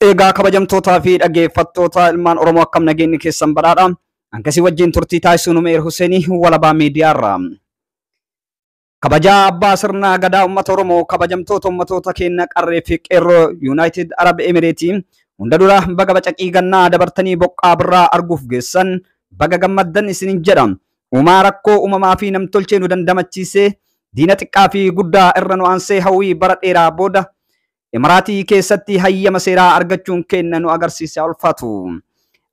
Egaa kabajamtootaa fi dhaggeeffattoota ilmaan Oromoo, akkam nageenyi keessan badhaadha? Akkasii wajjin turtii taasisuun Umeer Huseenii Walabaa Miidiyaarraa. Kabajaa abbaa sirna gadaa uummata Oromoo, kabajamtoota uummatoota keenya qarree fi qeerroo United Arab Emirates, hunda dura baga bacaqii gannaa dabartanii boqqaa birraa arguuf geessan, baga gammaddan isinin jedha. Uumaa rakkoo uumamaa fi namtolchee nu dandamachiisee, diina xiqqaa fi guddaa irra nu aansee, hawwii bara dheeraa booda Imiraatii keessatti hayyama seeraa argachuun kenna nu agarsiisa ulfaatu.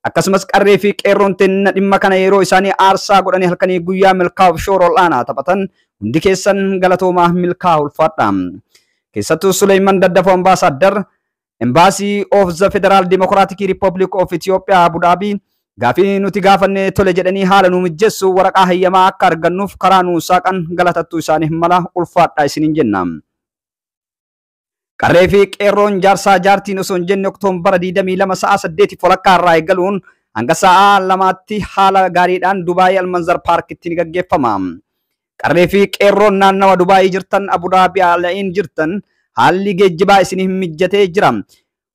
Akkasumas qarree fi qeerroon tenna dhimma kana yeroo isaanii aarsaa godhanii halkanii guyyaa milkaa'uuf shoora ol'aanaa taphatan hundi keessan galatoomaa, milkaa'u ulfaadha. Keessattuu Suleyman Daddafoo, Ambaasaddar Embassy of the Federal Democratic Republic of Ethiopia Abu Dhabi, gaafii nuti gaafanne tole jedhanii haala nu mijjessu waraqaa hayyamaa akka argannuuf karaa nu saaqan galatattuu isaaniif mala, ulfaadha isiniin jenna. Qarree fi qeerroon jaarsaa jaartiin osoo hin jenne Oktoombara 22 sa'a 8:30 irraa eegaluun hanga sa'a 2tti haala gaariidhaan Dubaayii Almanzar Paarkitti ni gaggeeffama. Qarree fi qeerroon naannawa Dubaayii jirtan, Abu Dhaabii Ala'iin jirtan, haalli geejjibaa isiniif mijjatee jira.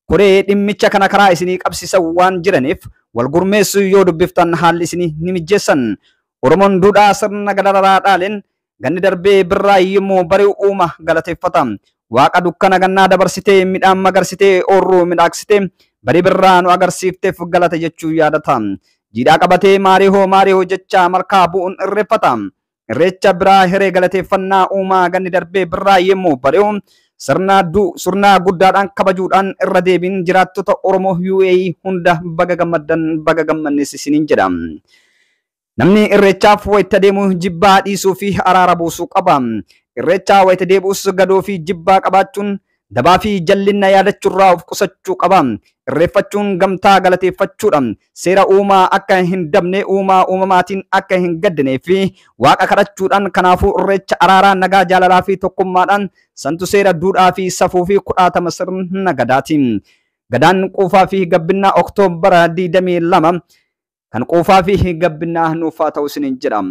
Koree dhimmicha kana karaa isinii qabsiisan waan jiraniif wal gurmeessuu yoo dubbiftan haalli isinii ni mijjeessan. Oromoon duudhaa sirna gadaraa dhaaleen ganni darbee birraa yommuu bari'u uuma galateeffata. Waaqa dukkana gannaa dabarsitee, midhaan magarsitee, oorruu midhaaksitee, barii birraa nu agarsiifteef galata jechuu yaadata. Jiidhaa qabatee maarihoo maarihoo jecha malkaa bu'uun irreeffata. Irreecha biraa hiree galateeffannaa uumaa ganni darbee birraa yommuu bari'u sirna guddaadhaan kabajuudhaan irra deebiin jiraattota Oromoo UAE hunda baga gammaddan, baga gammannes isiniin jedha. Namni irreechaaf wayita deemu jibbaa dhiisuu fi araara buusuu qaba. Irreechaa wayita deebi'us gadoo fi jibbaa qabaachuun, dabaa fi jallinna yaadachuurraa of qusachuu qaba. Irreeffachuun gamtaa galateeffachuudha. Seera uumaa akka hin dabne, uumaa uumamaatiin akka hin gaddinee fi waaqa kadhachuudhaan. Kanaafuu irreecha araaraa, nagaa, jaalalaa fi tokkummaadhaan santu seera duudhaa fi safuu fi kudhaatama sirna gadaati. Gadaan quufaa fi gabbinnaa Oktoombara 22 kan quufaa fi gabbinnaa nuufaa ta'u isiniin jedha.